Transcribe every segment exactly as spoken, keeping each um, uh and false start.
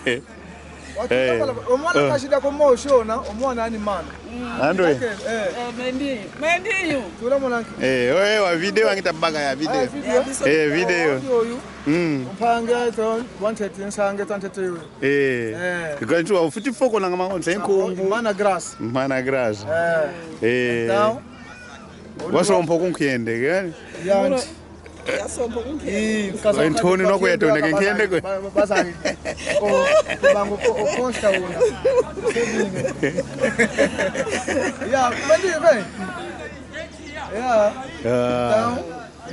Eh. Omwana kashida ko moshona, omwana ani mana. Andwe. Eh. Eh, mendi, mendi yu. Tula mwana nki. Eh, oye, wa video wangi tabaka ya video. Eh, video. Eh, video. Audio yu. Mm. Mpange to, wanted, nsange, tantete yu. Eh. Eh. Kwa ntu wa ufuti foko nanga mango, nse nkumbu. Mana Grace. Mana Grace. Eh. Eh. Wasompa kunkiende, gani? Yanti. Yasompa kunkiende. Ii, kaza Ntoni no kuyatona, kunkiende kwe. Ba-, ba-, bazangi. O, bango ko, o, costa una. Sebinge. Ya, mandi, be. Ya. Ya. Tao,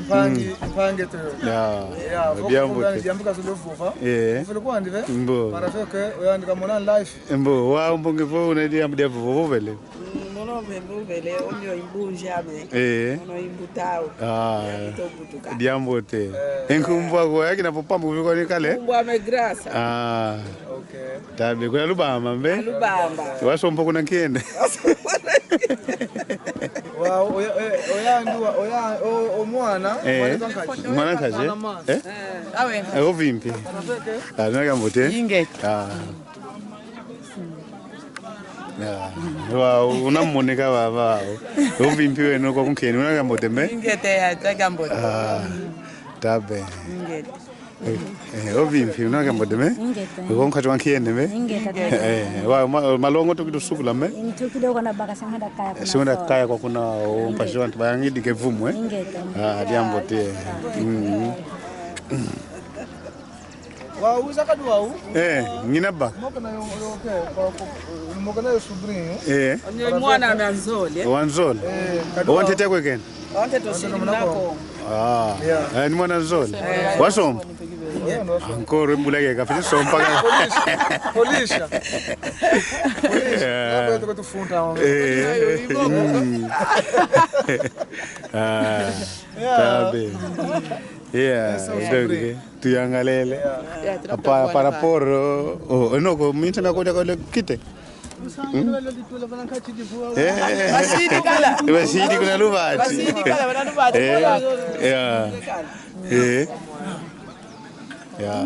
mpangi, mm, mpangi to. Ya. Ya, diambu te. Diambu kazulo vuva. Eh. Vule kwandi, be. Mbo. Para fe ke, oyandi kamona life. Mbo, wa mbonge vo una diambu dia vuva, vovele. Mm, mono me mbuvele, onyo imbunja me. Eh. Mono imbutao. Ah. Ya, mito butuka. Diambu te. Eh. Enkumbu ako, ya kina popambu viko ni kale? Nkumbu ame Grace. Ah. Okay. Tabe, kuna Lubamba, mbe? Lubamba. Wasompa kuna nkiende. Wa, oya, oya, oya nduwa, oya, o, o mwana, eh, mwana nkazi. Mwana nkazi, eh? Mwana ma. Eh? Eh, awe. Eh, ovimpi. Anafeke. Ah, nuna kambote. Ingeta. Ah. Ya. Wa, unamoneka baba. Ovimpi weno kwa kunkeni, una kambote me? Ingeta ya, ta kambote. Ah. Tabe. Ingeta. Eh, eh, ovimpi, una kambote me? Ingeta. Kwa nkati wa nkiende me? Ingeta. Eh, wa, ma-, malongo tukidusukula me? Ntukile kwa na baka singanda kaya kuna. Singanda kaya kwa kuna, o, mpasi wantu, bayangidi ke vumu, eh? Ingeta. Ah, diambu te. Mm. Wau, zakadu wau. Eh, ngina ba. Moka na yo, yo, ke, kwa, kwa, moka na yo sobrinho. Eh. Onyo mwana na Nzole. Wa Nzole. Eh, kadu wau. Wantete kwe kena? Wantete oshini muna Kongo. Ah. Yeah. Eh, ni mwana Nzole. Eh. Wasompa? Yeah. Ankoro mbula ke kafiti sompa ka. Polisha. Polisha. Polisha. Yeah. Hapo tuko tufunta. Eh. Mm. Ah. Yeah. Tabe. Yeah, ndoke, tuyangalele. Yeah. Apa, para poro, oh, no, ko minta na koda koda kite. Hmm? Eh. Basidi kala. Basidi kuna lubati. Basidi kala, bana lubati. Eh, yeah. Eh. Yeah.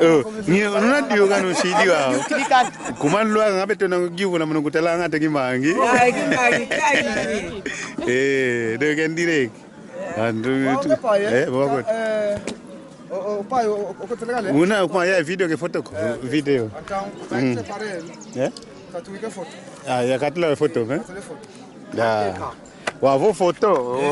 Oh, ni, una dio kanu sidi wa. Kuma lwa ngabe tona givu na munu kutala ngate kimangi. Ah, kimangi, kimangi. Eh, de kan direct. Andu, eh, boko. Eh, o, o, pai, o, o, o, kotelekale. Una, kuma ya video ke foto ko, eh, video. Entaun, mm, pai, separei. Eh? Katuika foto. Ah, ya katula foto, eh? Katula foto. Ya. Wa vo foto. Eh.